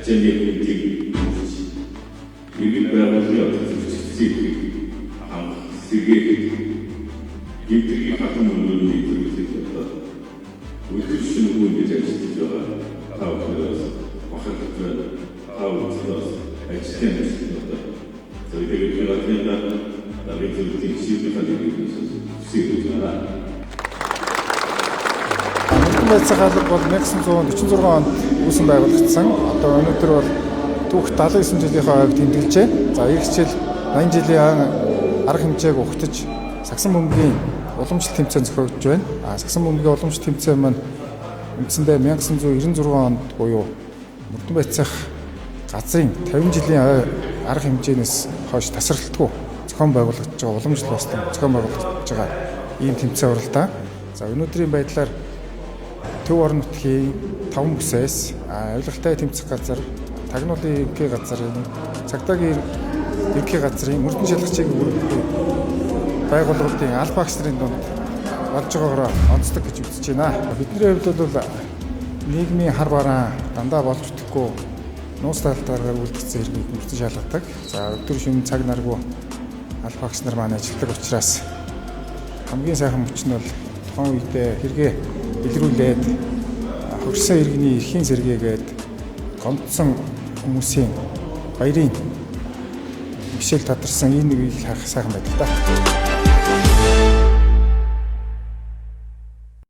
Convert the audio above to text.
Ачааны хүндийг үүсгэж, иргэд байгууллагын зөрчилдөг хангах, сэргээх, гэмтрийн хатан мөнгөний зэрэглэх ёстой. Өдөр шөнөгүй ингэж ажиллаж байгаа та бүхнээс бахархаж байна. Та бүхнээс ажлын амжилттай. За, тэгээд би газрын даргын зөвлөлийн гишүүнийхээ нэрийг хүсэж байна. Мөрдөн байцаах алба бол 1946 онд үүсэн байгуулагдсан. Одоо өнөөдөр бол түүх 79 жилийнхээ ойг тэмдэглэжээ. За, эх жил 80 жилийн арга хэмжээг угтаж сагсан бөмбөгийн уламжлалт тэмцээн зохиогдож байна. А сагсан бөмбөгийн уламжлалт тэмцээн маань үндсэндээ 1996 онд буюу мөрдөн байцаах газрын 50 жилийн арга хэмжээнээс хойш тасралтгүй зохион байгуулагдаж байгаа, уламжлалт бостон зохион байгуулагдаж байгаа ийм тэмцээн уралдаа. За, өнөөдрийн байдлаар төв орон нутгийн 5 бүсээс авилгалтай тэмцэх газар, тагнуулын ерөнхий газрын, цагдаагийн ерөнхий газрын, мөрдөн шалгачийн байгууллагуудын аль багш нарын дунд болж байгаагаараа онцлог гэж үзэж байна. Бидний хувьд бол нийгмийн хар бараан дандаа болж бүтэхгүй нууц талдаар үлдсэн хэргийг мөрдөн шалгадаг. За, өдөр шөнө цаг наргүй аль багш нар маань ажилладаг учраас хамгийн сайхан мөч нь бол тухайн үедээ хэрэгээ илрүүлээд хөрсөн иргэний эрхийн сэргээгээд гомдсон хүмүүсийн баярын бишэл тадарсан энэ үеийг харах сайхан байдаг та.